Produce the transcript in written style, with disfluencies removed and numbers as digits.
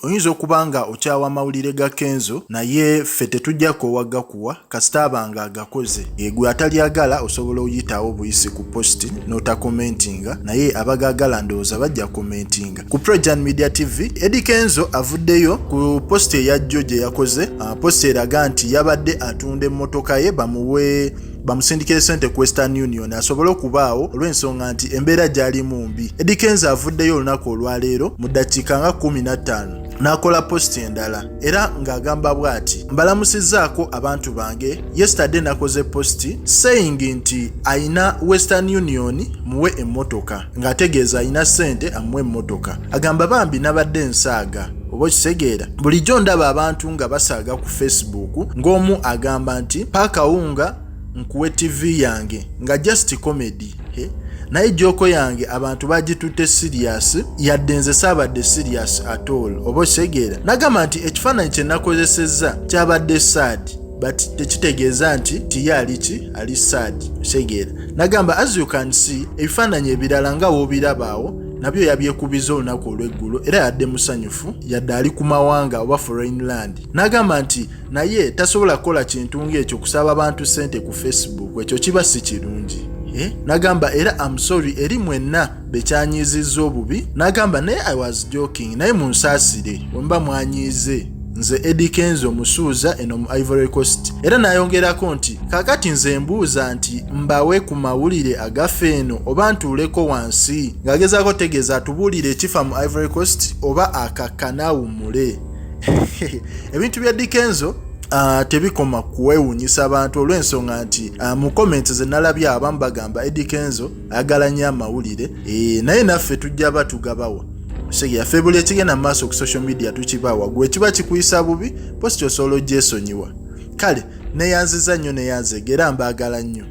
Oyinza okuba nga okyawa amawulire ga Kenzo, naye ffe tetujja koowa gakuwa kasita aba nga agakoze. Gwe atalyagala osobola oyitawo buyisi ku post n'otakomentinga, naye abagaagala ndowooza bajja komentinga. Ku Projan Media TV, Eddy Kenzo avuddeyo ku post eyajjo gye yakoze, post eraga nti yabadde atunda emmotoka ye bamuwe bamusindikire sente ku Western Union asobole okubaawo olw'ensonga nti embeera gy'alimu mbi. Eddy Kenzo avuddeyo olunaku olwaleero mu ddakiika nga 15 n'akola post endala era ng'agamba bw'ati: mbalamusizzaako abantu bange, yesterday nakoze post saying nti ayina Western Union muwe emmotoka, ng'ategeeza ayina ssente amuwe emmotoka. Agamba bambi nabadde nsaaga, oba okitegeera, bulijjo ndaba abantu nga basaaga ku Facebook ng'omu agamba nti paakawunga nkuwe TV yange nga just comedy, he? Naye joke yange abantu bagitutte serious, yadde nze saabadde serious at all, oba okitegeera. Nagamba nti ekifaananyi kye nakozesezza kyabadde sad, but tekitegeeza nti tiye ali ki ali sad, okitegeera. Nagamba as you can see ebifaananyi ebirala nga woobirabaawo nabyo yabyekubiza olunaku olw'eggulo, era yadde musanyufu yadde ali ku mawanga oba foreign land. N'agamba nti naye tasobola kukola kintu ng'ekyo kusaba abantu ssente ku Facebook, ekyo kiba si kirungi. N'agamba era am sorry eri mwenna bekyanyiizizza obubi. N'agamba naye I was joking, naye munsaasire wemba mwanyiize, nze Eddy Kenzo musuuza eno mu Ivory Coast. Era n'ayongerako nti kaakati nze mbuuza nti mbawe ku mawulire agafa eno oba ntuuleko wansi, ng'agezaako tegeeza atubuulire ekifa mu Ivory Coast oba akakkanawummule. Ebintu bya Eddy Kenzo tebikoma kuwewuunyisa abantu olw'ensonga nti mu comments ze nalabye abamu bagamba Eddy Kenzo ayagala nnyo amawulire, naye naffe tujja batugabawa yaffe buli ekigenda mu maaso ku social media tukibawa. Gwe kiba kikuyisa bubi, post osobola ogyesonyiwa. Kale neyanziza nnyo, neyanzege, era mbaagala nnyo.